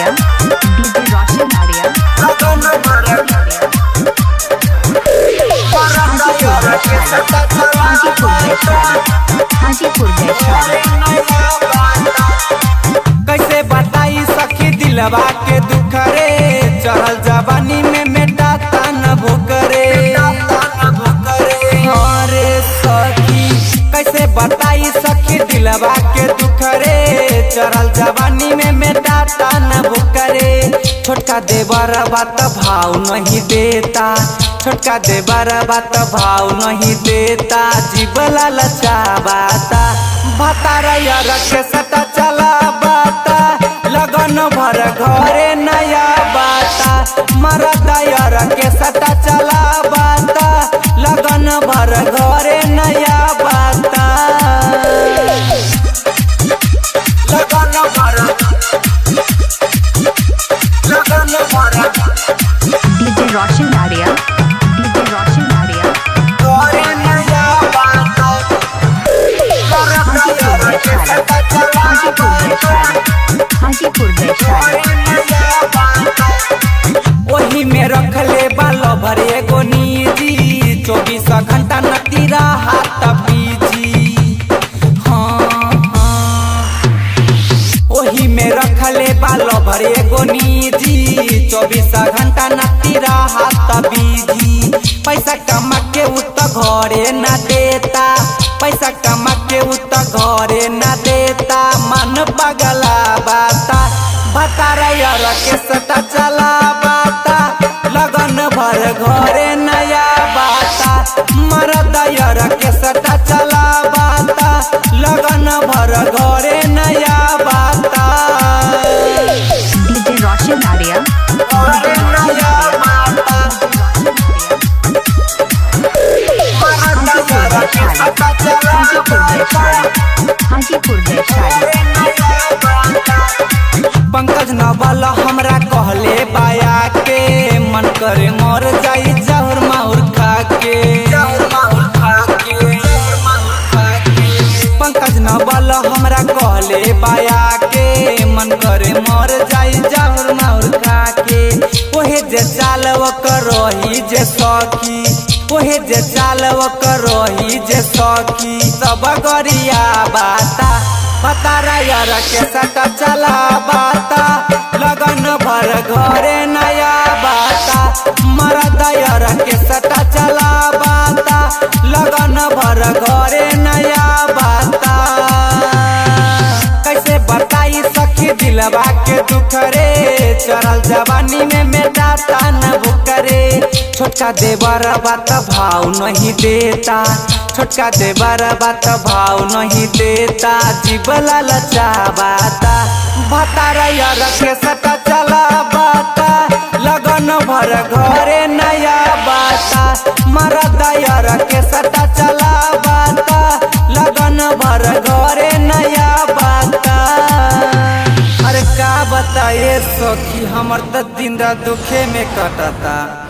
Arya, DJ Roshan Arya, लगन भर Hajipur Vaishali, Hajipur Vaishali, Hajipur Vaishali. कैसे बताई सखी दिलवा के दुख रे, चढ़ल जवानी में मेटाता न भूख रे। हाँ रे सखी, कैसे बताई सखी दिलवा के दुख रे, चढ़ल जवानी में मेटाता न भूख रे। छोटका देवर बात भाव नहीं देता, छोटका देवर बात भाव नहीं देता, जीवला लचावाता भतारा यार के सटा चला बाता, लगन भर घरे नया बाता, मरदा यार के सटा चला बाता, लगन भर घरे नया बाता, लगन भर, लगन भर DJ Roshan Arya, DJ Roshan Arya, घरे नया बाता, मरदा Hajipur यार के Vaishali, सटा चला Hajipur Vaishali, Hajipur Vaishali. ओही में रखले बाल भर एगो निजी, 24 घंटा नतीरा हाथ पीजी। हाँ हाँ, ओही में रखले बाल भर एगो निजी, 24 घंटा नतीरा हाथ बीजी। पैसा कमा के उ त घरे न देता, पैसा कमा के उ त घरे न देता, मन पगला बाता भतारा यार के सटा चला बाता, लगन भर घरे नया बाता, मरद यार के सटा चला बाता, लगन भर घरे नया बाता, DJ Roshan Arya, घरे नया बाता, मरद Hajipur यार के Vaishali, सटा चला Hajipur बाता। Vaishali, Hajipur Vaishali. Pankaj Naval हमरा कहले बाया के, मन करे मर जाई जहर माहुर खा के। पंकज नवल हमरा कहले बाया के, मन करे मर जाई जहर माहुर खा के। ओहे जे चाल करही जे सखी, ओहे जे चाल करही जे सखी, सब गरिया बाता पतारा यार के सटा चला बाता, लगन भर घरे नया बाता, मरद यार के सटा चला बाता, लगन भर घरे नया बाता। कैसे बताई सखी दिलवा के दुख रे, चढ़ल जवानी में मेटाता न भूख रे। छोटका देवर बात भाव नहीं देता, छोटका देवर बात भाव नहीं देता, जीवला लचावाता भतारा यार के सटा चला बाता, लगन भर घरे नया बाता, मरदा यार के सटा चला बाता, लगन भर घरे नया बाता। अरे का बताए सखी, हमर त दिन रात दुखे में कटता।